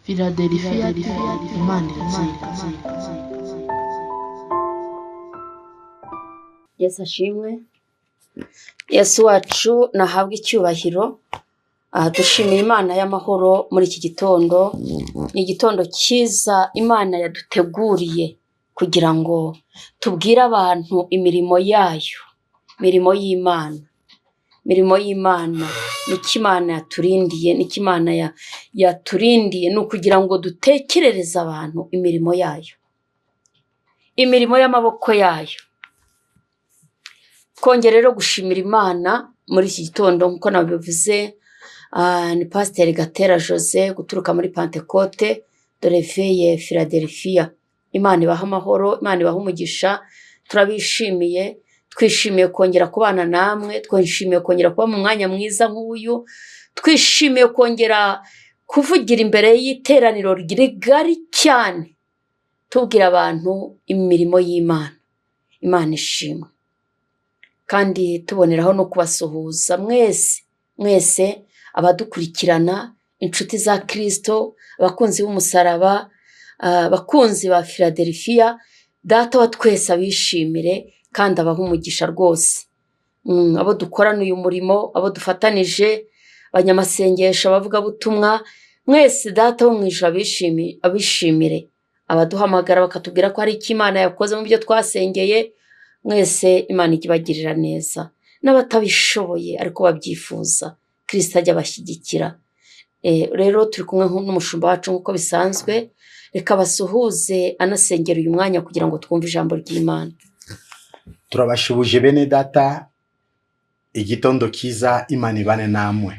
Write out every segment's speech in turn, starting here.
Philadelphia Imana iratsinda. Yesu ashimwe. Yesu wacu nahabwe icyubahiro. Aha dushimiye Imana y'amahoro muri iki gitondo. Ni igitondo cyiza Imana yaduteguriye kugira ngo tubwire abantu imirimo yayo, imirimo y'Imana, imirimo y'Imana, nicyo Imana yaturindiye, nicyo Imana yaturindiye ni ukugira ngo dutekerereze abantu imirimo yayo, imirimo y'amaboko yayo. Twongere rero gushimira Imana muri iki gitondo nk'uko nabivuze, ni Pasiteri Gatera Jose guturuka muri Pantekote Doreveye Philadelphia. Imana ibahe amahoro, Imana ibahe umugisha, turabishimiye, twishimiye kongera kubana namwe, twishimiye kongera kuba mu mwanya mwiza nk'uyu, twishimiye kongera kuvugira imbere y'iteraniro rigari cyane, tubwira abantu imirimo y'Imana. Imana ishimwe. Kandi tuboneraho no kubasuhuza mwese mwese abadukurikirana, inshuti za Kristo, abakunzi b'umusaraba, abakunzi ba Philadelphia, Data wa twese abishimire kandi abahe umugisha rwose. Abo dukorana uyu murimo, abo dufatanije, abanyamasengesho, abavugabutumwa, mwese Data wo mu ijuru abishimire. Abaduhamagara bakatubwira ko hari icyo Imana yakoze mu byo twasengeye, mwese Imana ijye ibagirira neza. N'abatabishoboye ariko babyifuza, Kristo ajya abashyigikira. Rero turi kumwe n'umushumba wacu nk'uko bisanzwe, reka basuhuze anasengera uyu mwanya kugira ngo twumve ijambo ry'Imana. Turabashubuje bene data, igitondo cyiza, Imana ibane namwe.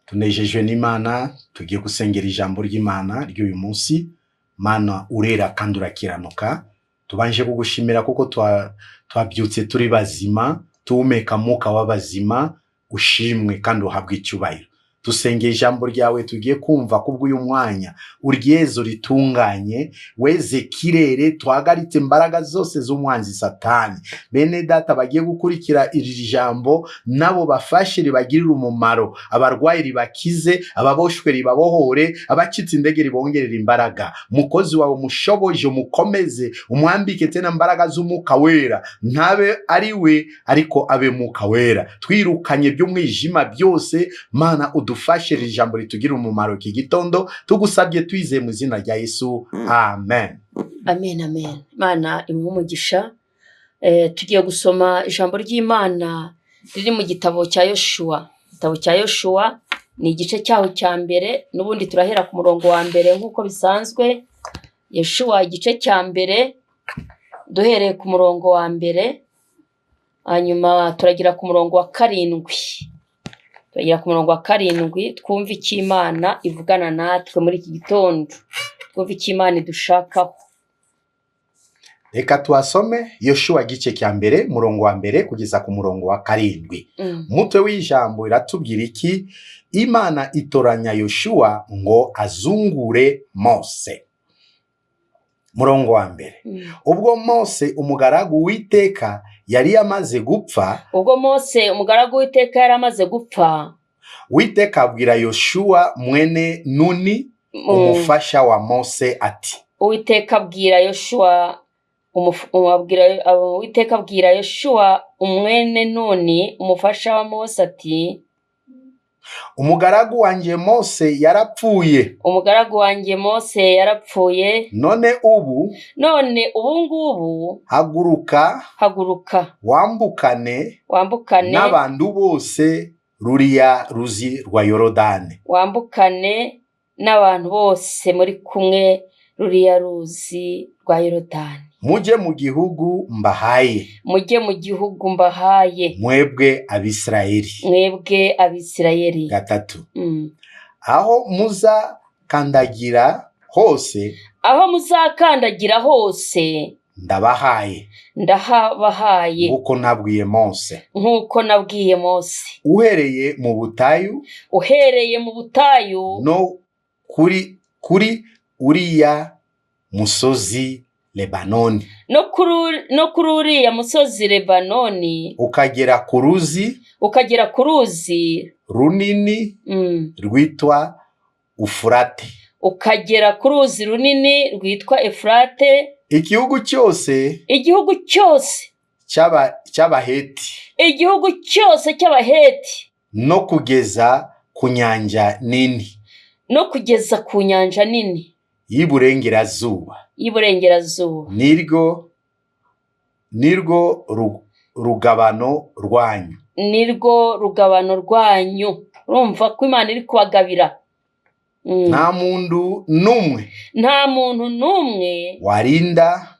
Tunejejwe n'Imana, tugiye gusengera ijambo ry'Imana ry'uyu munsi. Mana urera kandi urakiranuka, tubanje kugushimira kuko twabyutse turi bazima, tuhumeka mwuka w'abazima, ushimwe kandi uhabwe icyubahiro. Dusengeye ijambo ryawe tugiye kumva kubw'uyu mwanya, uryezo ritunganye, weze kirere, tuhagaritse imbaraga zose z'umwanzi Satani. Bene data bagiye gukurikira iri jambo nabo bafashe ribagirire umumaro, abarwayi ribakize, ababoshwe ribabohore, abacitse intege ribongerere imbaraga. Mukozi wawe umushoboje, umukomeze, umwambike tena imbaraga z'umwuka wera, ntabe ari we ariko abe mwuka wera. Twirukanye by'umwijima byose, Mana udufashe iri jambo ritugirire umumaro iki gitondo, tugusabye twizeye mu izina rya Yesu, amen. Amen, amen. Imana imuhe umugisha. Tugiye gusoma ijambo ry'Imana riri mu gitabo cya Yoshuwa. Igitabo cya Yoshuwa ni igice cyaho cya mbere, n'ubundi turahera ku murongo wa mbere nk'uko bisanzwe. Yoshuwa igice cya mbere duhereye ku murongo wa mbere, hanyuma turagira ku murongo wa karindwi. Turagera ku murongo wa karindwi twumve icyo Imana ivugana natwe muri iki gitondo, twumve icyo Imana idushakaho. Reka tuhasome Yoshuwa igice cya mbere murongo wa mbere kugeza ku murongo wa karindwi. Umutwe w'ijambo iratubwira iki? Imana itoranya Yoshuwa ngo azungure Mose. Murongo wa mbere. Ubwo Mose umugaragu w'Uwiteka yari yamaze gupfa, Ubwo Mose umugaragu w'Uwiteka yari amaze gupfa, Uwiteka abwira Yoshuwa mwene Nuni umufasha wa Mose ati, Uwiteka abwira Yoshuwa Uwiteka abwira Yoshuwa umwene Nuni umufasha wa Mose ati, umugaragu wanjye Mose yarapfuye, umugaragu wanjye Mose yarapfuye, none ubu none ubu ngubu haguruka, haguruka, wambukane wambukane n'abantu bose ruriya ruzi rwa Yorodani, wambukane n'abantu bose muri kumwe ruriya ruzi rwa Yorodani, mujye mu gihugu mbahaye, mujye mu gihugu mbahaye, mwebwe Abisirayeli. mwebwe Abisirayeli. Gatatu. Aho muzakandagira hose, Aho muzakandagira hose ndabahaye, ndahabahaye, nk'uko nabwiye Mose, nk'uko nabwiye Mose, uhereye mu butayu, uhereye mu butayu no kuri uriya musozi Lebanoni, no kuri uriya musozi Lebanoni, ukagera ku ruzi, ukagera ku ruzi runini rwitwa Ufurate, Ukagera ku ruzi runini rwitwa Efurate. Igihugu cyose Igihugu cyose cy'Abaheti, Igihugu cyose cy'Abaheti, no kugeza ku nyanja nini, no kugeza ku nyanja nini y'iburengerazuba, y'iburengerazuba. Nirwo rugabano rwanyu. Nirwo rugabano rwanyu. Urumva ko Imana iri kubagabira. Nta muntu n'umwe Nta muntu n'umwe warinda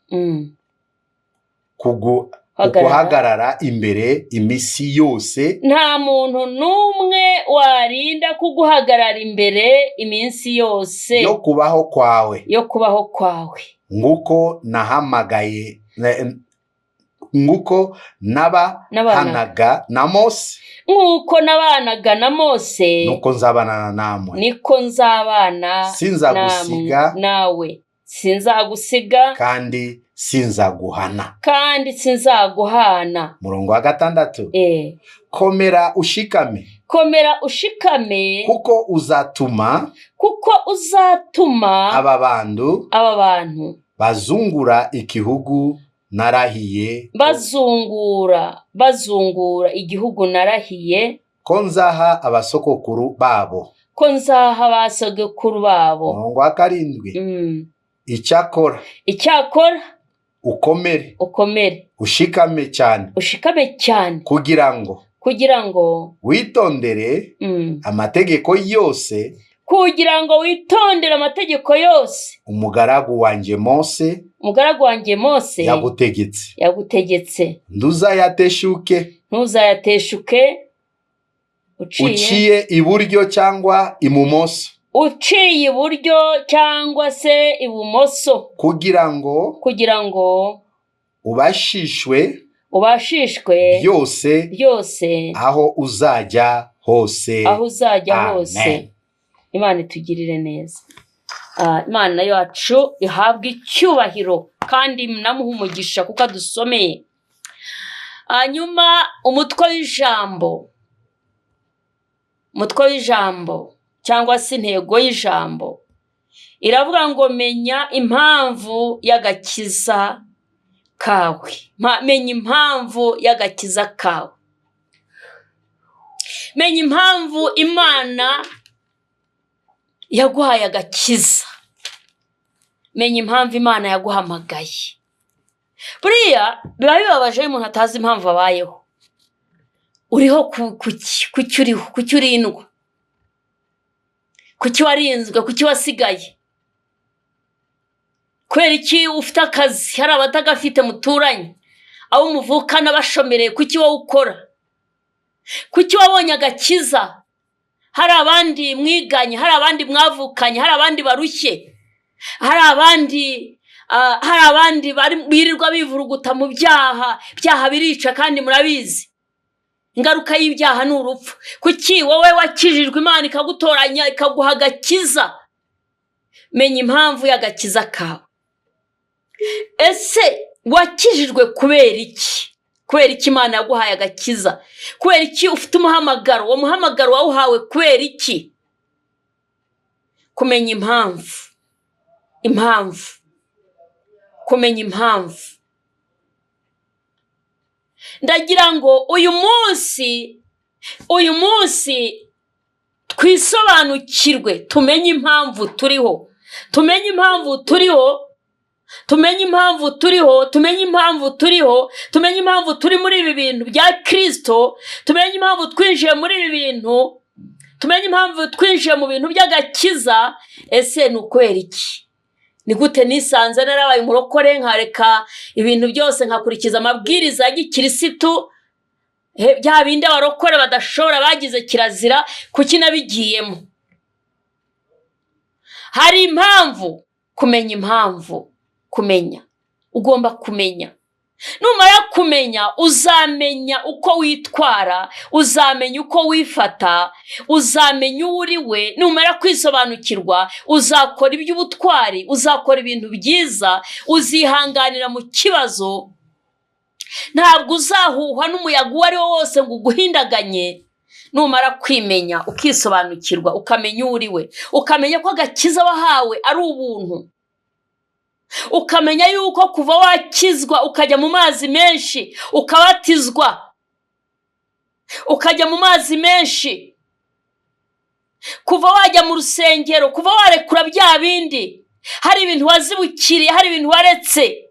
Hagarara. kuguhagarara imbere iminsi yose Nta muntu n'umwe warinda kuguhagarara imbere iminsi yose yo kubaho kwawe, yo kubaho kwawe. Nguko nahamagaye nguko nabahanaga na Mose, Nk'uko nabanaga na Mose, nuko nzabana namwe, niko nzabana Sinzagusiga, nawe, sinzagusiga, kandi sinzaguhana. Kandi sinzaguhana. Murongo wa 6: Komera ushikame, Komera ushikame, kuko uzatuma kuko uzatuma aba bantu aba bantu bazungura igihugu narahiye bazungura igihugu narahiye ko nzaha abasokokuru babo. ko nzaha abasogokuru babo. Umurongo wa 7: Icyakora Icyakora ukomere, ukomere, ushikame cyane, ushikame cyane, kugira ngo kugira ngo witondere amategeko yose kugira ngo witondere amategeko yose umugaragu wanjye Mose umugaragu wanjye Mose yagutegetse. yagutegetse. Ntuzayateshuke Ntuzayateshuke uciye uciye iburyo cyangwa ibumoso, uciye iburyo cyangwa se ibumoso, kugira ngo kugira ngo ubashishwe ubashishwe byose byose aho uzajya hose. aho uzajya Amen. hose. Imana itugirire neza. Imana yacu ihabwe icyubahiro kandi namuha umugisha kuko adusomeye. Hanyuma umutwe w'ijambo cyangwa se intego y'ijambo iravuga ngo: menya impamvu y'agakiza kawe. Menya impamvu y'agakiza kawe, menya impamvu Imana yaguhaye agakiza, menya impamvu Imana yaguhamagaye. Buriya biba bibabaje iyo umuntu atazi impamvu abayeho. Uriho kuki? Kuki uriho? Kuki urindwa? Kuki warinzwe? Kuki wasigaye? Kubera iki ufite akazi hari abatagafite muturanye, abo muvukana bashomereye? Kuki wowe ukora? Kuki wabonye agakiza hari abandi mwiganye, hari abandi mwavukanye, hari abandi barushye, hari abandi birirwa bivuruguta mu byaha? Byaha birica kandi murabizi, ingaruka y'ibyaha ni urupfu. Kuki wowe wakijijwe, Imana ikagutoranya, ikaguha agakiza? Menya impamvu y'agakiza kawe. Ese wakijijwe kubera iki? Kubera iki Imana yaguhaye agakiza? Kubera iki ufite umuhamagaro? Uwo muhamagaro wawuhawe kubera iki? Kumenya impamvu, kumenya impamvu. Ndagira ngo uyu munsi twisobanukirwe, tumenye impamvu turiho, tumenye impamvu turiho, tumenye impamvu turiho, tumenye impamvu turiho, tumenye impamvu turi muri ibi bintu bya Kirisito, tumenye impamvu twinjiye muri ibi bintu, tumenye impamvu twinjiye mu bintu by'agakiza. Ese ni ukubera iki? Ni gute nisanze narabaye umurokore, nkareka ibintu byose, nkakurikiza amabwiriza ya gikirisitu, bya bindi abarokore badashobora bagize kirazira? Kuki nabigiyemo? Hari impamvu. Kumenya impamvu, kumenya, ugomba kumenya. Numara kumenya, uzamenya uko witwara, uzamenya uko wifata, uzamenya uwo uri we. Numara kwisobanukirwa, uzakora iby'ubutwari, uzakora ibintu byiza, uzihanganira mu kibazo, ntabwo uzahuhwa n'umuyaga uwo ari wo wose ngo uguhindaganye. Numara kwimenya, ukisobanukirwa, ukamenya uwo uri we, ukamenya ko agakiza wahawe ari ubuntu, ukamenya yuko kuva wakizwa ukajya mu mazi menshi, ukabatizwa ukajya mu mazi menshi, kuva wajya mu rusengero, kuva warekura bya bindi, hari ibintu wazibukiriye, hari ibintu waretse.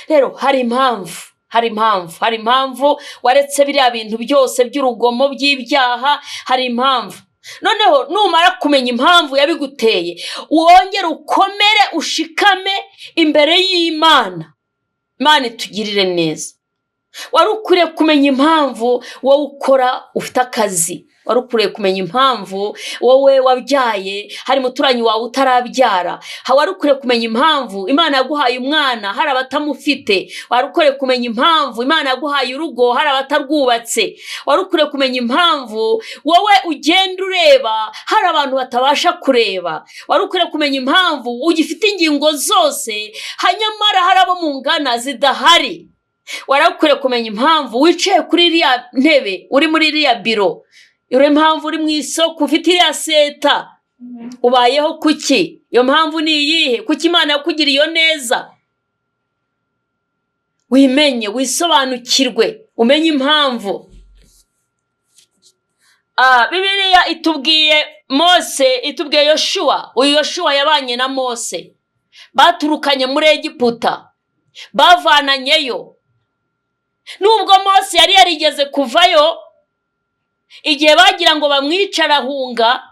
Rero hari impamvu, hari impamvu, hari impamvu waretse biriya bintu byose by'urugomo, by'ibyaha, hari impamvu. Noneho numara kumenya impamvu yabiguteye, wongere ukomere, ushikame imbere y'Imana. Imana itugirire neza. Wari ukwiriye kumenya impamvu wowe ukora, ufite akazi. Wari ukwiriye kumenya impamvu wowe wabyaye, hari umuturanyi wawe utarabyara. Wari ukwiriye kumenya impamvu Imana yaguhaye umwana, hari abatamufite. Wari ukwiriye kumenya impamvu Imana yaguhaye urugo, hari abatarwubatse. Wari ukwiriye kumenya impamvu wowe ugenda ureba, hari abantu batabasha kureba. Wari ukwiriye kumenya impamvu ugifite ingingo zose, hanyamara hari abo mungana zidahari. Wari ukwiriye kumenya impamvu wicaye kuri iriya ntebe, uri muri iriya biro, iyo mpamvu uri mu isoko, ufite iriya seta, ubayeho kuki? Iyo mpamvu ni iyihe? Kuki Imana yakugiriye iyo neza? Wimenye, wisobanukirwe, umenye impamvu. Bibiliya itubwiye Mose, itubwiye Yoshuwa. Uyu Yoshuwa yabanye na Mose, baturukanye muri Egiputa, bavananyeyo. Nubwo Mose yari yarigeze kuvayo, igihe bagira ngo bamwice arahunga,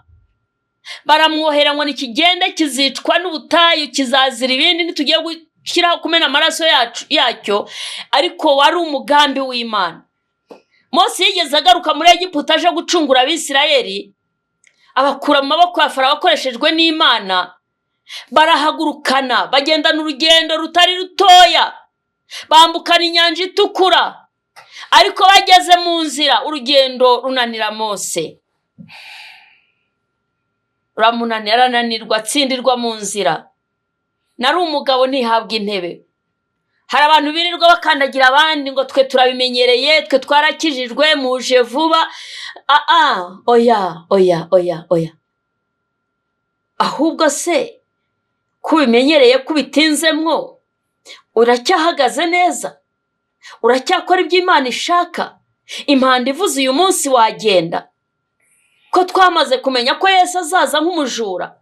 baramwohera ngo nikigende kizicwa n'ubutayu, kizazira ibindi, ntitugiye gushyiraho kumena amaraso yacu yacyo, ariko wari umugambi w'Imana. Mose yigeze agaruka muri Egiputa aje gucungura Abisirayeli, abakura mu maboko ya Farawo akoreshejwe n'Imana. Barahagurukana, bagendana urugendo rutari rutoya, bambukana Inyanja Itukura, ariko bageze mu nzira urugendo runanira Mose, ruramunanira, arananirwa, atsindirwa mu nzira. Nari umugabo ntihabwa intebe. Hari abantu birirwa bakandagira abandi ngo twe turabimenyereye, twe twarakijijwe, muje vuba. Aa, oya, oya, oya, oya. Ahubwo se ko ubimenyereye, ko ubitinzemwo, uracyahagaze neza? Uracyakora ibyo Imana ishaka? Impanda ivuze uyu munsi wagenda? Ko twamaze kumenya ko Yesu azaza nk'umujura,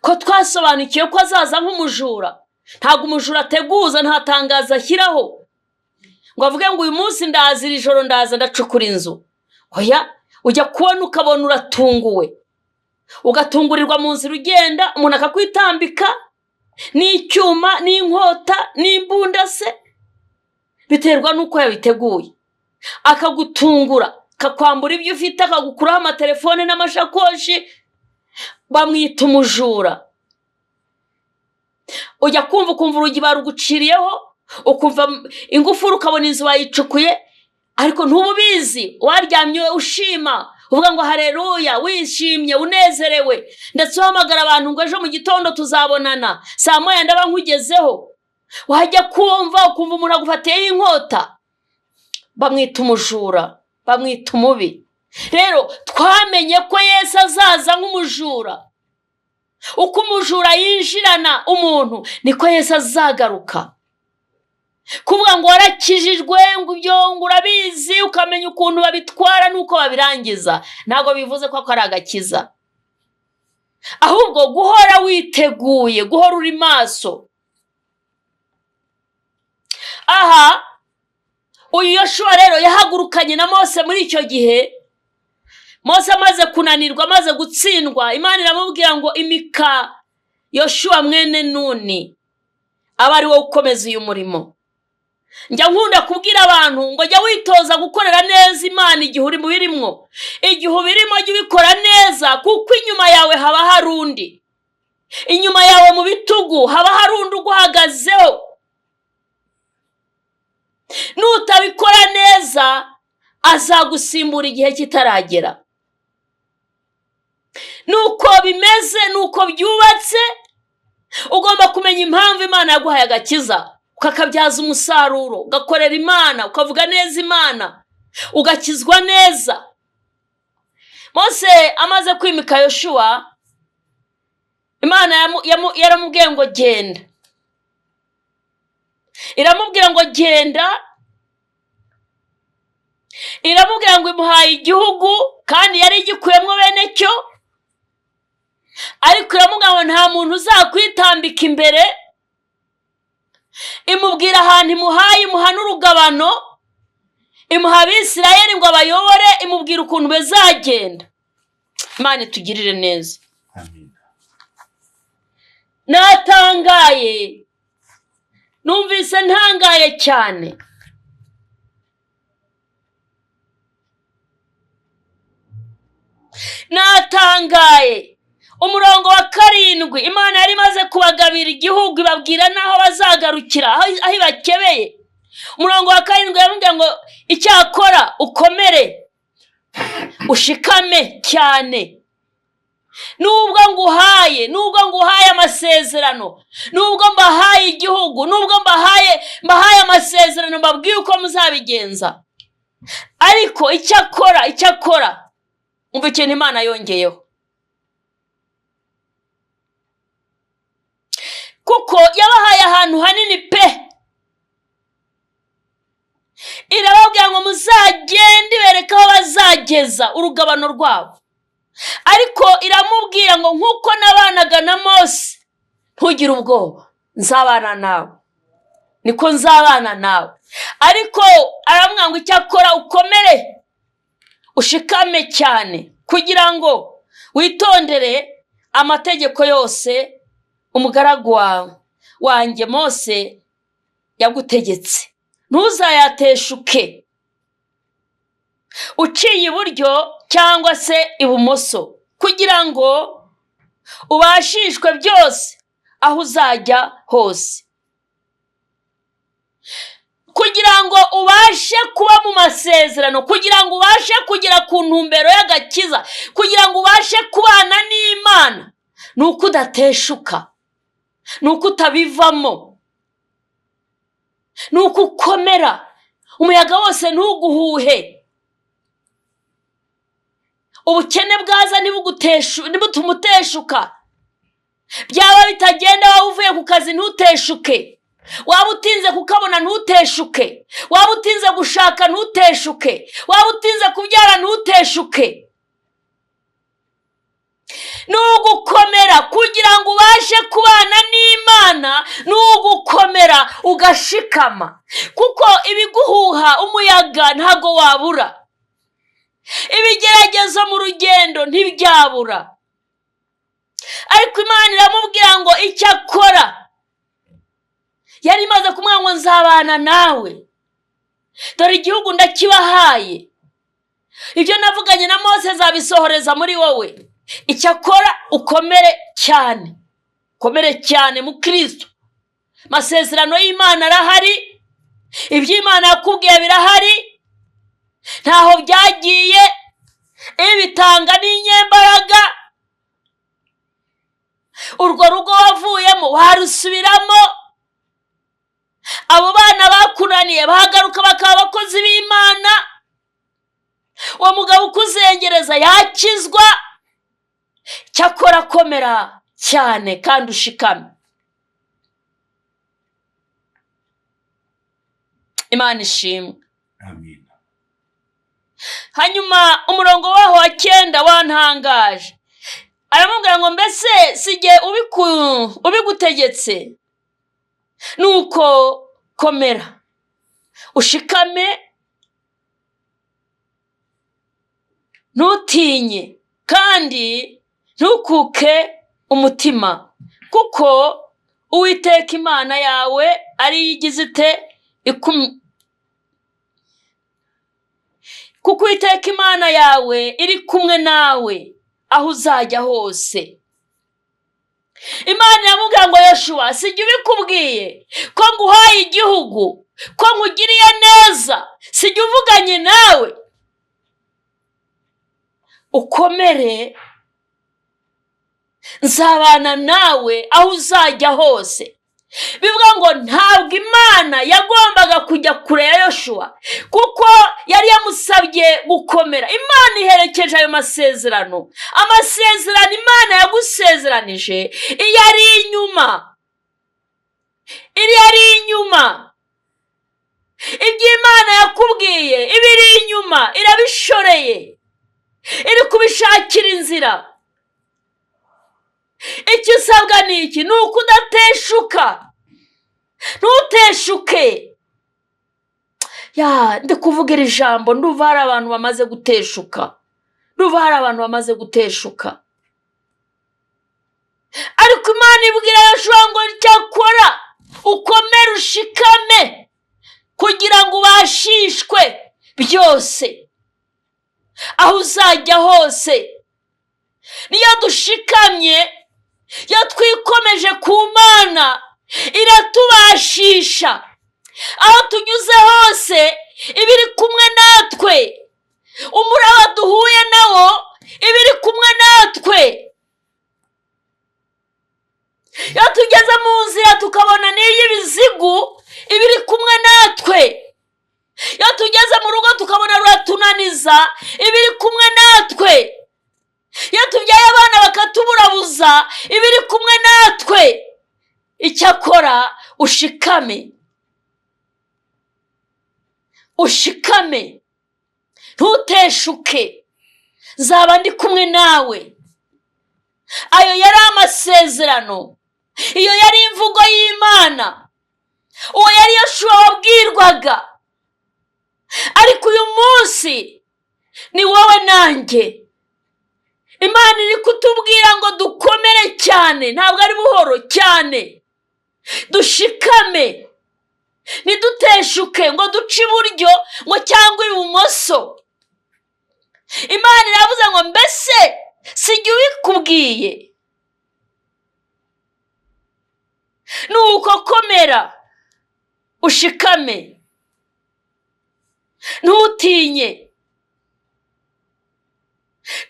ko twasobanukiwe ko azaza nk'umujura. Ntabwo umujura ateguza, nta tangazo ashyiraho ngo avuge ngo uyu munsi ndaza, iri joro ndaza ndacukura inzu. Oya, ujya kubona ukabona uratunguwe, ugatungurirwa mu nzira ugenda, umuntu akakwitambika n'icyuma n'inkota n'imbunda se, biterwa n'uko yabiteguye, akagutungura, akakwambura ibyo ufite, akagukuraho amatelefone n'amashakoshi. Bamwita umujura. Ujya kumva ukumva urugi baruguciriyeho, ukumva ingufuri, ukabona inzu bayicukuye, ariko ntuba ubizi. Waryamye ushima, uvuga ngo hareruya, wishimye, unezerewe, ndetse uhamagara abantu ngo ejo mu gitondo tuzabonana saa 1 ndaba nkugezeho. Wajya kumva ukumva umuntu agufatiyeho inkota. Bamwita umujura, bamwita umubi. Rero twamenye ko Yesu azaza nk'umujura. Uko umujura yinjirana umuntu, niko Yesu azagaruka. Kuvuga ngo warakijijwe, ngo ibyo ngo urabizi, ukamenya ukuntu babitwara n'uko babirangiza, ntabwo bivuze ko ari agakiza. Ahubwo guhora witeguye, guhora uri maso. Aha uyu Yoshuwa rero yahagurukanye na Mose muri icyo gihe. Mose amaze kunanirwa, amaze gutsindwa, Imana iramubwira ngo imika Yoshuwa mwene Nuni, aba ari wowe ukomeza uyu murimo. Njya nkunda kubwira abantu ngo jya witoza gukorera neza Imana igihe uri mu birimwo. Igihe ubirimo jya ubikora neza, kuko inyuma yawe haba hari undi, inyuma yawe mu bitugu haba hari undi uguhagazeho. Nutabikora neza azagusimbura igihe kitaragera. Nuko bimeze, nuko byubatse. Ugomba kumenya impamvu Imana yaguhaye agakiza, ukakabyaza umusaruro, ugakorera Imana, ukavuga neza Imana. Ugakizwa neza. Mose amaze kwimika Yoshuwa, Imana yaramubwiye ngo genda. Iramubwira ngo genda, iramubwira ngo imuhaye igihugu kandi yari igikuyemo bene cyo, ariko iramubwira ngo nta muntu uzakwitambika imbere. Imubwira ahantu imuhaye, imuha n'urugabano, imuha Abisirayeli ngo abayobore, imubwira ukuntu bazagenda. Imana itugirire neza. Amen. Natangaye, numvise ntangaye cyane. Natangaye. Umurongo wa 7, Imana yari imaze kubagabira igihugu, ibabwira n'aho bazagarukira, aho ibakebeye. Umurongo wa 7 yamubwiye ngo icyakora ukomere, ushikame cyane. Nubwo nguhaye amasezerano, nubwo mbahaye igihugu, nubwo mbahaye amasezerano, mbabwiye uko muzabigenza, ariko icyakora umva ikintu Imana yongeyeho. Kuko yabahaye ahantu hanini pe, irababwira ngo muzagende, ibereka aho bazageza urugabano rwabo. Ariko iramubwira ngo nk'uko nabanaga na Mose, ntugire ubwoba, nzabana nawe, niko nzabana nawe. Ariko aramubwira ngo icyakora ukomere, ushikame cyane, kugira ngo witondere amategeko yose umugaragu wawe wanjye Mose yagutegetse, ntuzayateshuke uciye iburyo cyangwa se ibumoso, kugira ngo ubashishwe byose aho uzajya hose. Kugira ngo ubashe kuba mu masezerano, kugira ngo ubashe kugera ku ntumbero y'agakiza, kugira ngo ubashe kubana n'Imana, ni uko udateshuka, ni uko utabivamo, ni uko ukomera, umuyaga wose ntuguhuhe, ubukene bwaza ntibutume uteshuka, byaba bitagenda waba uvuye ku kazi ntuteshuke, waba utinze kukabona ntuteshuke, waba utinze gushaka ntuteshuke, waba utinze kubyara ntuteshuke. Ni ugukomera kugira ngo ubashe kubana n'Imana, ni ugukomera ugashikama, kuko ibiguhuha umuyaga ntago wabura, ibigeragezo mu rugendo ntibyabura. Ariko Imana iramubwira ngo icyakora, yari imaze kumubwira ngo nzabana nawe, dore igihugu ndakibahaye, ibyo navuganye na Mose nzabisohoreza muri wowe. Icyakora ukomere cyane, ukomere cyane mu Kristo. Amasezerano y'Imana arahari, ibyo Imana yakubwiye birahari, ntaho byagiye, ibitanga n'inyembaraga. Urwo rugo wavuyemo warusubiramo, abo bana bakunaniye bahagaruka bakaba abakozi b'Imana, uwo mugabo ukuzengereza yakizwa. Cyakora komera cyane kandi ushikame. Imana ishimwe. Amen. Hanyuma umurongo waho wa 9 wantangaje, aramubwira ngo mbese sijye ubigutegetse, nuko komera ushikame, ntutinye kandi ntukuke umutima, kuko Uwiteka Imana yawe ari igize ite kuko Uwiteka Imana yawe iri kumwe nawe aho uzajya hose. Imana iramubwira ngo Yoshuwa, sijye ubikubwiye ko nguhaye igihugu, ko nkugiriye neza, sijye uvuganye nawe, ukomere, nzabana nawe aho uzajya hose. Bivuga ngo ntabwo Imana yagombaga kujya kure ya Yoshuwa, kuko yari yamusabye gukomera. Imana iherekeje ayo masezerano, amasezerano Imana yagusezeranije iyo ari inyuma, iri ari inyuma. Ibyo Imana yakubwiye ibiri inyuma irabishoreye, iri kubishakira inzira. Icyo usabwa ni iki? Ni uko udateshuka, ntuteshuke. Ya, ndi kuvuga iri jambo ndumva hari abantu bamaze guteshuka, ndumva hari abantu bamaze guteshuka. Ariko Imana ibwira Yoshuwa ngo cyakora ukomere ushikame kugira ngo ubashishwe byose aho uzajya hose. Niyo dushikamye, iyo twikomeje ku Mana, iratubashisha. Aho tunyuze hose iba iri kumwe natwe, umuraba duhuye nawo iba iri kumwe natwe. Iyo tugeze mu nzira tukabona n'iy'ibizigu, iba iri kumwe natwe. Iyo tugeze mu rugo tukabona ruratunaniza, iba iri kumwe natwe. Iyo tubyaye abana bakatuburabuza, iba iri kumwe natwe. Icyakora ushikame, ushikame, ntuteshuke, nzaba ndi kumwe nawe. Ayo yari amasezerano, iyo yari imvugo y'Imana, uwo yari Yoshuwa wabwirwaga. Ariko uyu munsi ni wowe nanjye. Imana iri kutubwira ngo dukomere cyane, ntabwo ari buhoro cyane, dushikame, ntiduteshuke ngo duce iburyo ngo cyangwa ibumoso. Imana iravuze ngo mbese sijya ubikubwiye? Nuko komera ushikame, ntutinye,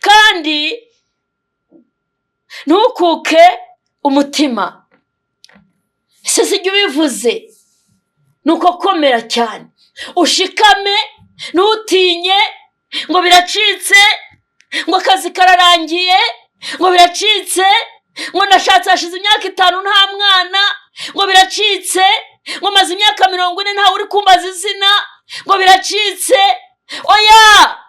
kandi ntukuke umutima. Ese sijya ubivuze? Nuko komera cyane, ushikame, ntutinye ngo biracitse, ngo akazi kararangiye, ngo biracitse, ngo nashatse hashize imyaka 5 nta mwana, ngo biracitse, ngo maze imyaka 40 ntawe uri kumbaza izina, ngo biracitse. Oya,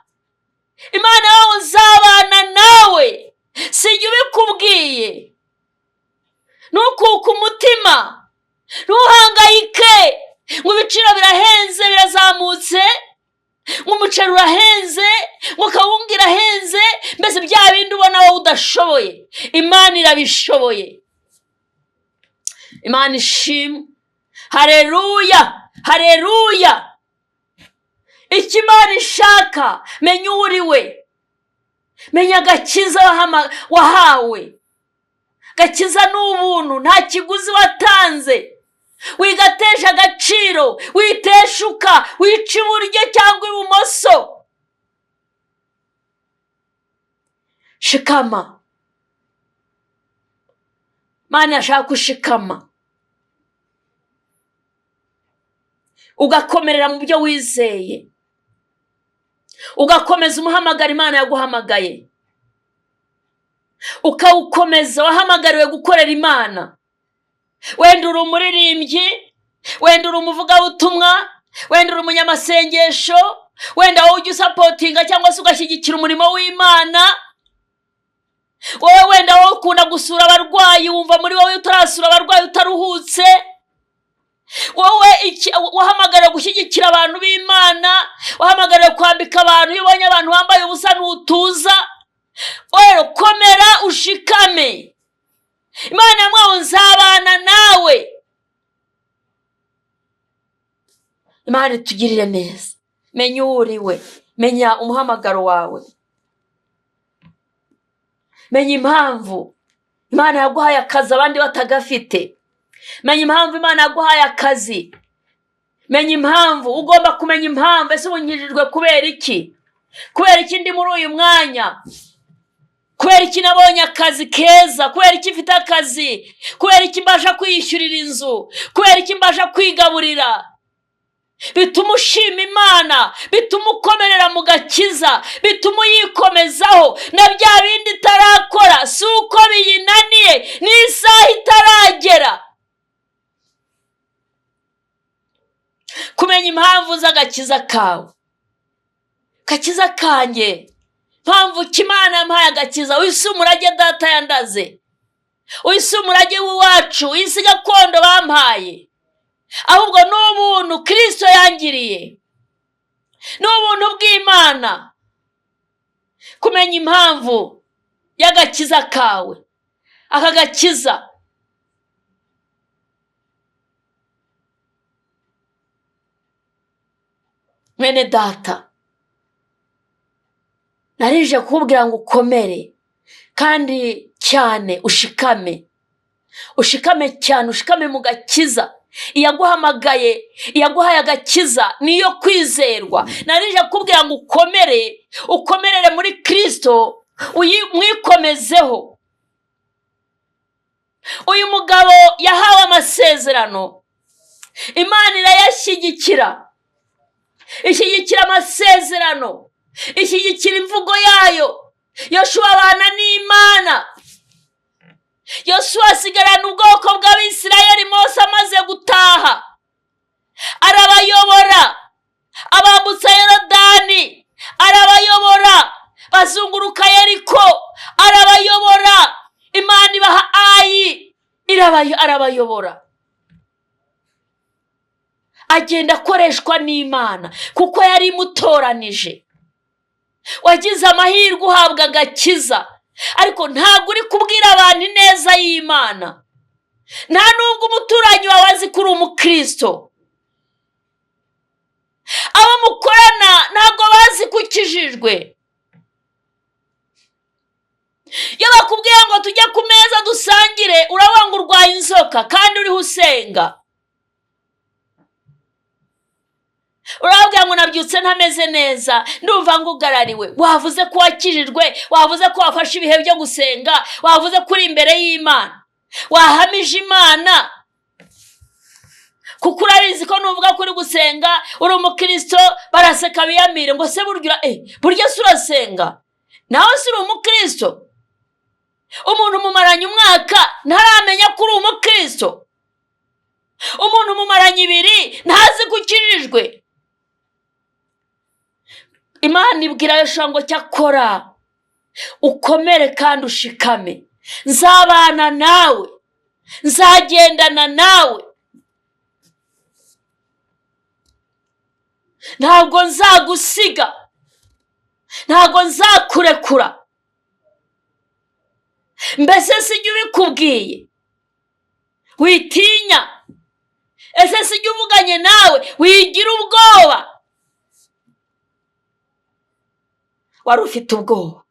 Imana yawe nzabana nawe, sijya ubikubwiye. Ntukuke umutima, ntuhangayike ngo ibiciro birahenze birazamutse, ngo umuceri urahenze, ngo kawunga irahenze, mbese bya bindi ubona wowe udashoboye, Imana irabishoboye. Imana ishimwe. Haleluya, haleluya. Icyo Imana ishaka, menya uwo uri we, menya agakiza wahawe. Gakiza ni ubuntu, nta kiguzi watanze. Wigatesha agaciro, witeshuka, wica iburyo cyangwa ibumoso. Shikama. Imana ashaka ushikama, ugakomerera mu byo wizeye, ugakomeza umuhamagara Imana yaguhamagaye, ukawukomeza. Wahamagariwe gukorera Imana. Wenda uri umuririmbyi, wenda uri umuvugabutumwa, wenda uri umunyamasengesho, wenda wowe ujya usapotinga cyangwa se ugashyigikira umurimo w'Imana. Wowe wenda wowe ukunda gusura abarwayi, wumva muri wowe utarasura abarwayi utaruhutse. Wowe wahamagariwe gushyigikira abantu b'Imana, wahamagariwe kwambika abantu. Iyo ubonye abantu bambaye ubusa ntutuza. Rero komera ushikame. Imana yamwawe nzabana nawe. Imana itugirire neza. Menya uwo uri we, menya umuhamagaro wawe, menya impamvu Imana yaguhaye akazi abandi batagafite, menya impamvu Imana yaguhaye akazi, menya impamvu. Ugomba kumenya impamvu. Ese ubu nkirijwe kubera iki? Kubera iki ndi muri uyu mwanya? Kubera iki nabonye akazi keza? Kubera iki mfite akazi? Kubera iki mbasha kwiyishyurira inzu? Kubera iki mbasha kwigaburira? Bituma ushima Imana, bituma ukomerera mu gakiza, bituma uyikomezaho na bya bindi itarakora. Si uko biyinaniye, n'isaha itaragera. Kumenya impamvu z'agakiza kawe, gakiza kanjye, mpamvu ki Imana yampaye agakiza? Uyu si umurage data yandaze, uyu si umurage w'iwacu, uyu si gakondo bampaye, ahubwo ni ubuntu Kristo yangiriye, ni ubuntu bw'Imana. Kumenya impamvu y'agakiza kawe, aka gakiza mwene data, narije kukubwira ngo ukomere kandi cyane, ushikame, ushikame cyane, ushikame mu gakiza. Iyaguhamagaye, iyaguhaye agakiza niyo kwizerwa. Narije kukubwira ngo ukomere, ukomerere muri Kristo, mwikomezeho. Uyu mugabo yahawe amasezerano, Imana irayashyigikira, ishyigikira amasezerano, ishyigikira imvugo yayo. Yoshuwa abana n'Imana, Yoshuwa asigarana ubwoko bw'Abisirayeli. Mose amaze gutaha arabayobora, abambutsa Yorodani arabayobora, bazunguruka Yeriko arabayobora, Imana ibaha Ayi arabayobora. Agenda akoreshwa n'Imana kuko yari imutoranije. Wagize amahirwe uhabwa agakiza, ariko ntabwo uri kubwira abantu ineza y'Imana. Nta nubwo umuturanyi wawe azi ko uri umukristo, abo mukorana ntabwo bazi ko ukijijwe. Iyo bakubwiye ngo tujye ku meza dusangire, uravuga ngo urwaye inzoka kandi uriho usenga. Urababwira ngo nabyutse ntameze neza, ndumva ngugarariwe. Wavuze ko wakijijwe, wavuze ko wafashe ibihe byo gusenga, wavuze ko uri imbere y'Imana, wahamije Imana, kuko urabizi ko nuvuga ko uri gusenga uri umukristo baraseka biyamire ngo se burya burya se urasenga, nawe se uri umukristo? Umuntu mumaranye umwaka ntaramenya ko uri umukristo, umuntu mumaranye ibiri ntazi ko ukijijwe. Imana ibwira Yoshuwa ngo cyakora ukomere kandi ushikame, nzabana nawe, nzagendana nawe, ntabwo nzagusiga, ntabwo nzakurekura. Mbese sijya ubikubwiye witinya? Ese sijya uvuganye nawe wigira ubwoba? Wari ufite ubwoba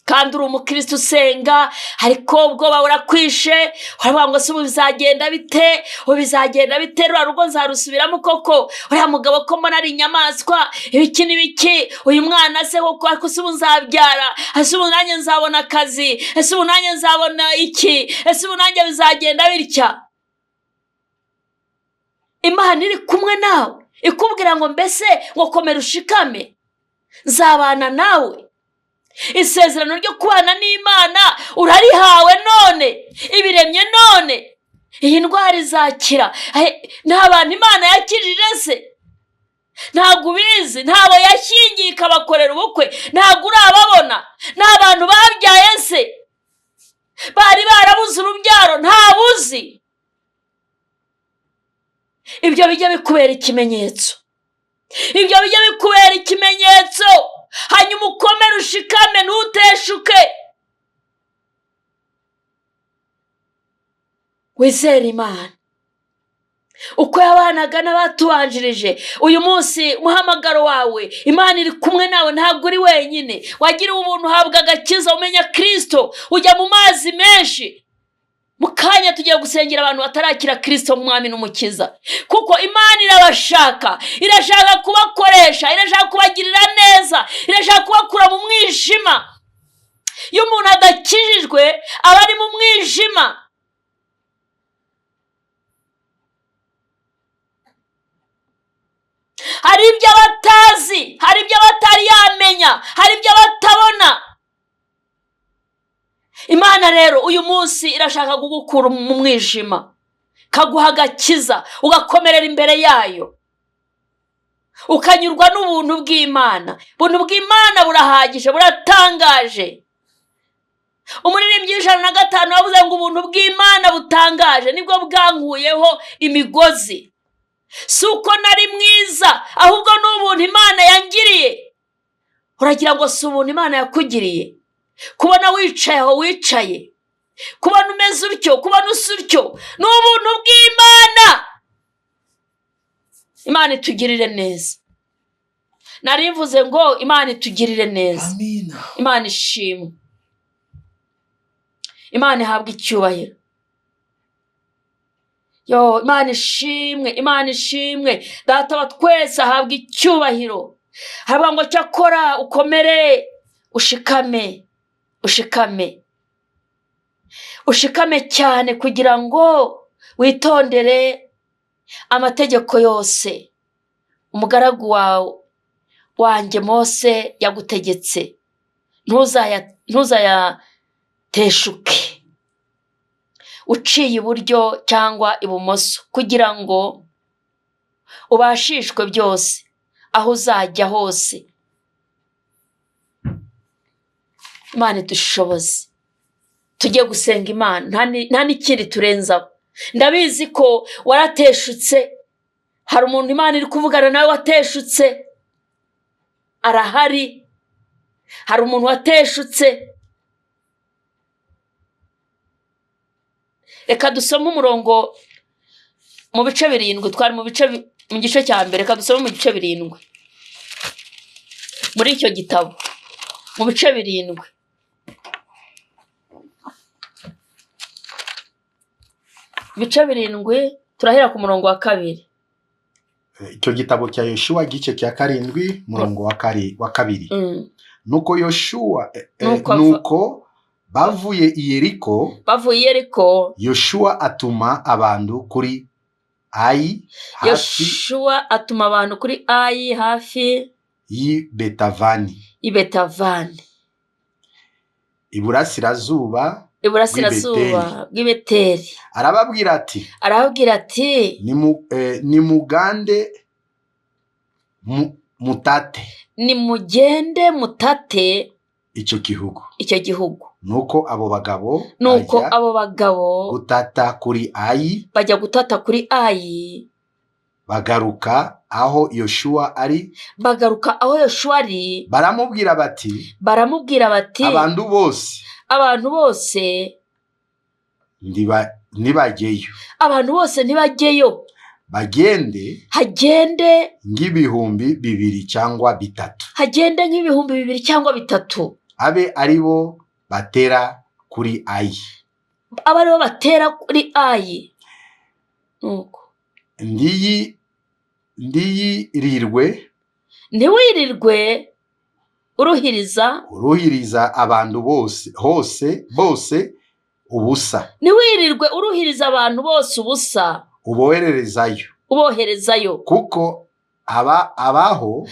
kandi uri umukristo usenga, ariko ubwoba burakwishe. Uravuga ngo se ubu bizagenda bite, ubu bizagenda bite, ruriya rugo nzarusubiramo koko, uriya mugabo ko mbona ari inyamaswa, ibiki n'ibiki, uyu mwana se koko, ariko se ubu nzabyara, ese ubu nanjye nzabona akazi, ese ubu nanjye nzabona iki, ese ubu nanjye bizagenda bitya. Imana iri kumwe nawe ikubwira ngo mbese ngo komera ushikame, nzabana nawe. Isezerano ryo kubana n'Imana urarihawe none, ibiremye none, iyi ndwara izakira. Nta bantu Imana yakijije se? Ntabwo ubizi? Ntabo yashyingiye ikabakorera ubukwe, ntabwo urababona? Nta bantu babyaye se bari barabuze urubyaro, ntabuzi? Ibyo bijya bikubera ikimenyetso, ibyo bijya bikubera ikimenyetso. Hanyuma ukomere ushikame, ntuteshuke, wizere Imana uko yabanaga n'abatubanjirije. Uyu munsi umuhamagaro wawe, Imana iri kumwe nawe, ntabwo uri wenyine. Wagiriwe ubuntu, uhabwa agakiza, umenya Kristo, ujya mu mazi menshi. Mu kanya tugiye gusengera abantu batarakira Kristo nk'umwami n'umukiza, kuko Imana irabashaka, irashaka kubakoresha, irashaka kubagirira neza, irashaka kubakura mu mwijima. Iyo umuntu adakijijwe aba ari mu mwijima. atamenya, hari ibyo aba atabona. Imana rero uyu munsi irashaka kugukura mu mwijima, ikaguha agakiza, ugakomerera imbere yayo, ukanyurwa n'ubuntu bw'Imana. Ubuntu bw'Imana burahagije, buratangaje. Umuririmbyi w'105 yavuze ngo ubuntu bw'Imana butangaje nibwo bwankuyeho imigozi. Si uko nari mwiza, ahubwo ni ubuntu Imana yangiriye. Uragira ngo si ubuntu Imana yakugiriye? Kubona wicaye aho wicaye, kubona umeze utyo, kubona usa utyo, ni ubuntu bw'Imana. Imana itugirire neza. Nari mvuze ngo Imana itugirire neza. Amina. Imana ishimwe, Imana ihabwe icyubahiro. Yo, Imana ishimwe, Imana ishimwe. Data wa twese ahabwe icyubahiro. Haravuga ngo cyakora ukomere, ushikame, ushikame, ushikame cyane, kugira ngo witondere amategeko yose umugaragu wawe wanjye Mose yagutegetse, ntuzayateshuke uciye iburyo cyangwa ibumoso, kugira ngo ubashishwe byose aho uzajya hose. Imana idushoboze tujye gusenga Imana, nta n'ikindi turenzaho. Ndabizi ko warateshutse, hari umuntu Imana iri kuvugana nawe wateshutse, arahari. Hari umuntu wateshutse. Reka dusome umurongo mu bice 7, twari mu bice mu gice cya mbere, reka dusome mu bice 7 muri icyo gitabo, mu bice 7. Ibice 7 turahera ku murongo wa 2. Icyo gitabo cya Yoshuwa gice cya 7 murongo wa 2. Nuko Yoshuwa nuko bavuye i Yeriko, Yoshuwa atuma abantu kuri Ayi hafi, Yoshuwa atuma abantu kuri Ayi hafi y'i Betavani, iburasirazuba bw'i Beteli. Arababwira ati, nimugande mutate, nimugende mutate icyo gihugu. Nuko abo bagabo gutata kuri Ayi, bajya gutata kuri Ayi, bagaruka aho Yoshuwa ari, baramubwira bati, abantu bose ntibajyeyo, bagende hagende nk'ibihumbi 2 cyangwa 3, hagende nk'ibihumbi 2 cyangwa 3, abe aribo batera kuri Ayi, Nuko ndiyirirwe, ntiwirirwe uruhiriza abantu bose hose ubusa, ntiwirirwe uruhiriza abantu bose ubusa, uboherezayo, kuko abaho,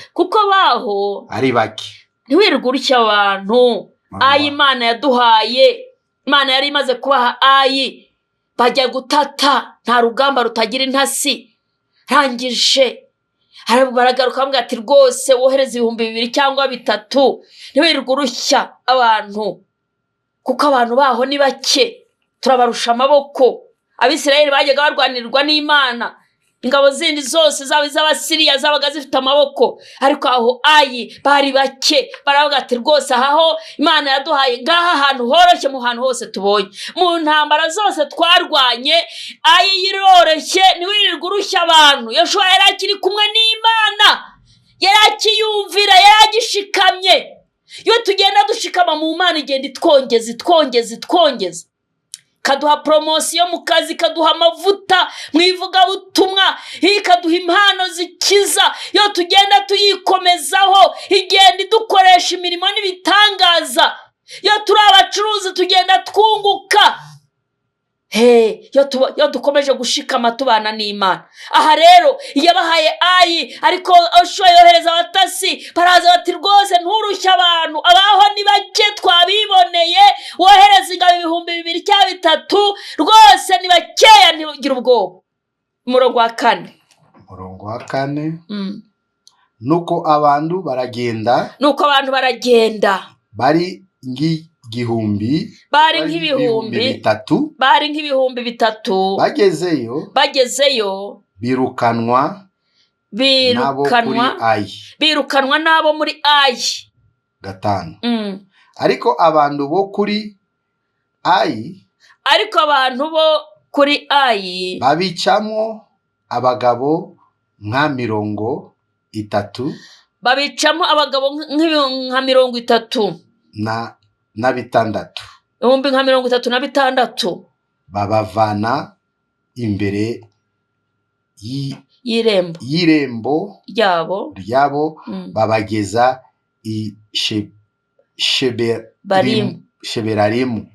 ari bake. Ntiwirirwe urushya abantu. Ayi Imana yaduhaye, Imana yari imaze kubaha Ayi, bajya gutata, nta rugamba rutagira intasi. Rangije baragaruka bamubwira ati rwose wohereze 2,000 cyangwa 3, ntiwirirwe urushya abantu, kuko abantu baho ni bake, turabarusha amaboko. Abisirayeli bajyaga barwanirwa n'Imana, ingabo zindi zose zaba iz'Abasiriya zabaga zifite amaboko, ariko aho Ayi bari bake. Baravuga ati rwose aho Imana yaduhaye ngaha ahantu horoshye mu hantu hose tubonye, mu ntambara zose twarwanye, Ayi yiroroshye, ntiwirirwe urushya abantu. Yoshuwa yari akiri kumwe n'Imana, yari akiyumvira, yari agishikamye. Iyo tugenda dushikama mu Mana, igenda itwongeza, itwongeza, itwongeza, ikaduha poromosiyo mu kazi, ikaduha amavuta mu ivugabutumwa, ikaduha impano zikiza. Iyo tugenda tuyikomezaho, igenda idukoresha imirimo n'ibitangaza. Iyo turi abacuruzi tugenda twunguka. He, iyo dukomeje gushikama tubana n'Imana. Aha rero yabahaye Ayi, ariko Yoshuwa yohereza abatasi, baraza bati rwose nturushye abantu, abaho ni bake twabiboneye, wohereza ingabo 2000 cyangwa 3000, rwose ni bakeya, ntibugire ubwoba. Umurongo wa 4. Umurongo wa 4. Nuko abantu baragenda. Nuko abantu baragenda. Bari nk'igihumbi. Bari nk'ibihumbi 3. Bari nk'ibihumbi 3. Bagezeyo. Bagezeyo. Birukanwa n'abo kuri Birukanwa. Ayi. Birukanwa n'abo muri Ayi. 5. Ariko abantu bo kuri Ayi. Ariko abantu bo kuri Ayi. Babicamo abagabo nka 30. Babicamo abagabo nka 30. Na 6. 36,000. Babavana imbere y'irembo. Y'irembo ryabo. Ryabo. Babageza i Barimu. Sheberarimu.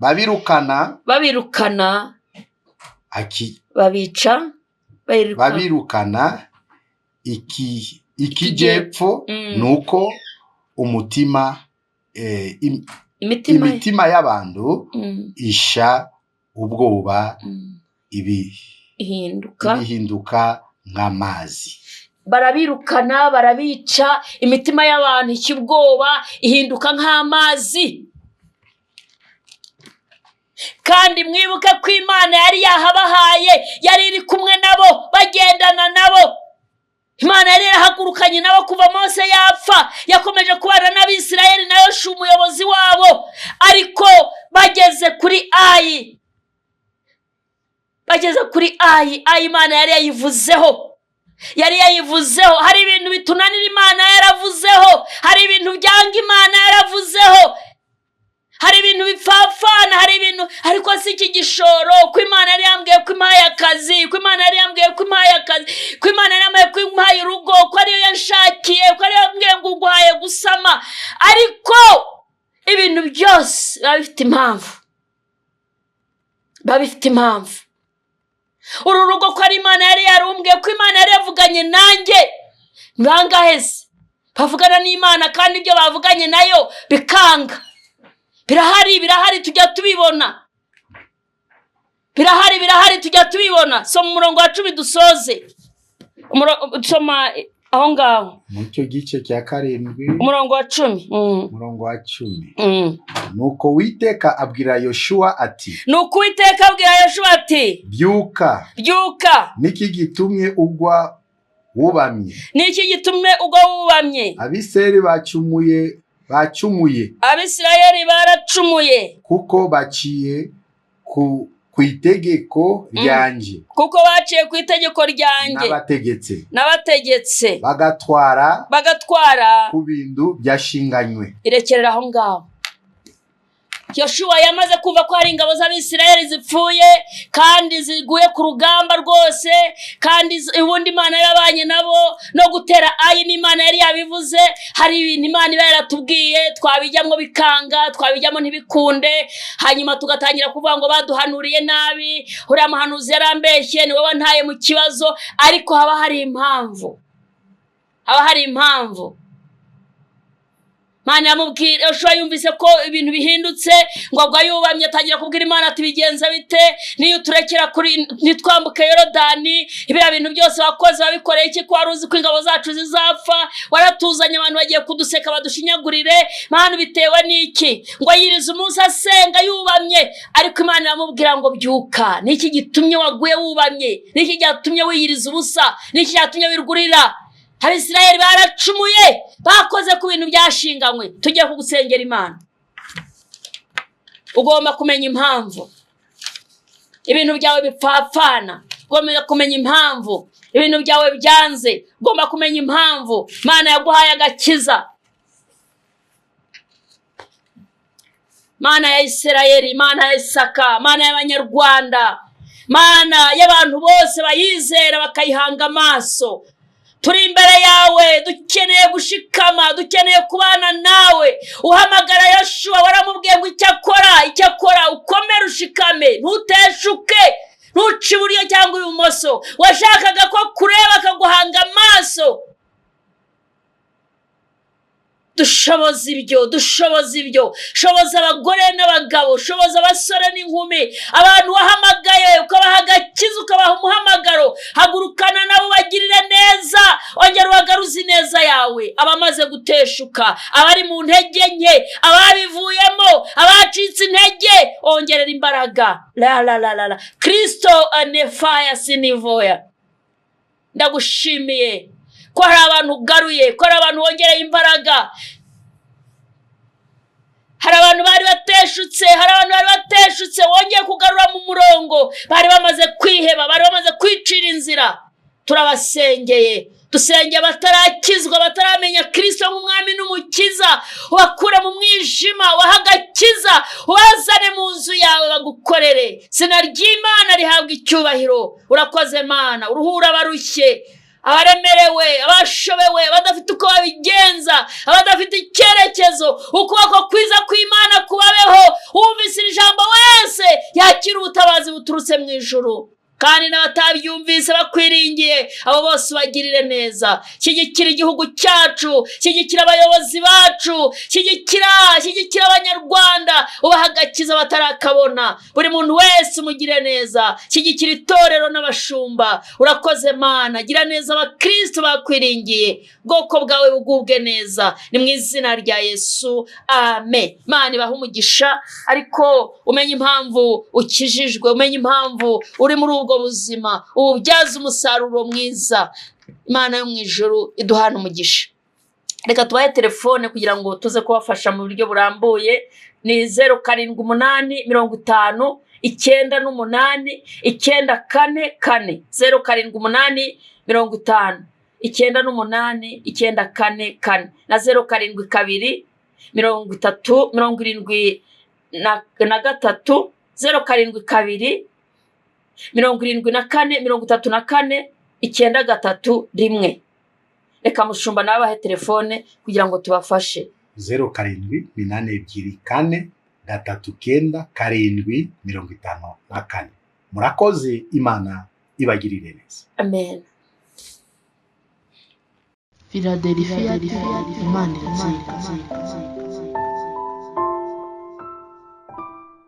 Babirukana. Babirukana. Babica. Babirukana ikijepfo. Nuko umutima imitima imitima y'abantu isha ubwoba, ihinduka. Ibihinduka nk'amazi. Barabirukana, barabica, imitima y'abantu ishya ubwoba, ihinduka nk'amazi. Kandi mwibuke ko Imana yari yahabahaye, yari iri kumwe nabo, bagendana nabo. Imana yari yarahagurukanye nabo kuva Mose yapfa, yakomeje kubana n'Abisirayeli na Yoshuwa umuyobozi wabo. Ariko bageze kuri Ayi, bageze kuri Ayi, Ayi Imana yari yayivuzeho, yari yayivuzeho. Hari ibintu bitunanira Imana yaravuzeho, hari ibintu byanga Imana yaravuzeho, hari ibintu bipfapfana, hari ibintu. Ariko si iki gishoro, ko Imana yari yambwiye ko impaye akazi, ko Imana yari yambwiye ko impaye akazi, ko Imana yari yambwiye ko impaye urugo, ko ariyo yanshakiye, ko ariyo yambwiye ngo nguhaye gusama. Ariko ibintu byose biba bifite impamvu, biba bifite impamvu. Uru rugo ko ari Imana yari yarumbwiye, ko Imana yari yavuganye nanjye. Bangahe se bavugana n'Imana kandi ibyo bavuganye nayo bikanga? Birahari, birahari, tujya tubibona. Birahari, birahari, tujya tubibona. Soma umurongo wa 10 dusoze. Soma aho ngaho. Mu cyo gice cya 7. Umurongo wa 10. Umurongo wa 10. Nuko Uwiteka abwira Yoshuwa ati: Nuko Uwiteka abwira Yoshuwa ati: Byuka. Byuka. Niki gitumye ugwa wubamye? Niki gitumye ugwa wubamye? Abisirayeli bacumuye, bacumuye. Abisirayeli baracumuye. Kuko baciye ku itegeko ryanjye. Kuko baciye ku itegeko ryanjye. N'abategetse. N'abategetse. Bagatwara. Bagatwara. Ku bintu byashinganywe. Irekerera aho ngaho. Yoshuwa yamaze kumva ko hari ingabo z'Abisirayeli zipfuye kandi ziguye ku rugamba rwose, kandi ubundi Imana yarabanye nabo no gutera Ayi n'Imana yari yabivuze. Hari ibintu Imana iba yaratubwiye, twabijyamo bikanga, twabijyamo ntibikunde, hanyuma tugatangira kuvuga ngo baduhanuriye nabi, uriya muhanuzi yarambeshye, ni wowe wantaye mu kibazo. Ariko haba hari impamvu, haba hari impamvu. Imana yamubwira, Yoshuwa yumvise ko ibintu bihindutse, ngo agwa yubamye, atangira kubwira Imana ati: bigenze bite? Niyo uturekera kuri ntitwambuke Yorodani, ibiriya bintu byose wakoze wabikoreye iki? Ko wari uzi ko ingabo zacu zizapfa, waratuzanye, abantu bagiye kuduseka badushinyagurire, Mana bitewe n'iki? Ngo yirize umunsi asenga yubamye, ariko Imana iramubwira ngo byuka, niki gitumye waguye wubamye? Niki cyatumye wiyiriza ubusa? Niki cyatumye wirgurira? Abisirayeli baracumuye, bakoze ku bintu byashinganywe. Tujye kugusengera Imana. Ugomba kumenya impamvu ibintu byawe bipfapfana, ugomba kumenya impamvu ibintu byawe byanze, ugomba kumenya impamvu Imana yaguhaye agakiza. Mana ya Isirayeli, Mana ya Isaka, Mana y'Abanyarwanda, Mana y'abantu bose bayizera bakayihanga amaso, Turi imbere yawe, dukeneye gushikama, dukeneye kubana nawe. Uhamagara Yoshuwa waramubwiye ngo icyakora ukomere ushikame, ntuteshuke, ntuce iburyo cyangwa ibumoso. Washakaga ko kureba akaguhanga amaso. Dushoboza ibyo, dushoboza ibyo, shoboza abagore n'abagabo, shoboza abasore n'inkumi, abantu wahamagaye ukabaha agakiza, ukabaha umuhamagaro. Hagurukana nabo ubagirire neza, ongera ubagaruze ineza yawe. Abamaze guteshuka, abari mu ntege nke, ababivuyemo, abacitse intege, ongerera imbaraga. La la la la la, Kristo anefaya sinivoya. Ndagushimiye ko hari abantu ugaruye, ko hari abantu wongereye imbaraga. Hari abantu bari bateshutse, hari abantu bari bateshutse wongeye kugarura mu murongo, bari bamaze kwiheba, bari bamaze kwicira inzira. Turabasengeye, dusengeye abatarakizwa, bataramenya Kristo nk'umwami n'umukiza, ubakure mu mwijima, ubahe agakiza, ubazane mu nzu yawe bagukorere. Izina ry'Imana rihabwa icyubahiro. Urakoze Mana, uruhura abarushye, abaremerewe, abashobewe, abadafite uko babigenza, abadafite icyerekezo. Ukuboko kwiza kw'Imana kubabeho. Wumvise iri jambo wese yakira ubutabazi buturutse mu ijuru, kandi n'abatabyumvise bakwiringiye, abo bose ubagirire neza. Shyigikira igihugu cyacu, shyigikira abayobozi bacu, shyigikira abanyarwanda, ubaha agakiza batarakabona. Buri muntu wese umugire neza. Shyigikira itorero n'abashumba. Urakoze Mana, gira neza abakristo bakwiringiye, ubwoko bwawe bugubwe neza. Ni mu izina rya Yesu, amen. Imana ibahe umugisha. Ariko umenye impamvu ukijijwe, umenye impamvu uri muri ubwo buzima, ububyaze umusaruro mwiza. Imana yo mu ijuru iduhana umugisha. Reka tubahe telefone kugira ngo tuze kubafasha mu buryo burambuye. Ni 0 7 8 50 98 9 4 4, 0 7 8 50 98 9 4 4, na 0 7 2 30 73, 0 7 2 74 34 9 3 1. Reka mushumba nawe abahe telefone kugira ngo tubafashe. 0 7 8 2 4 3 9 7 54. Murakoze, Imana ibagirire neza. Amen. Philadelphia, Imana iratsinda.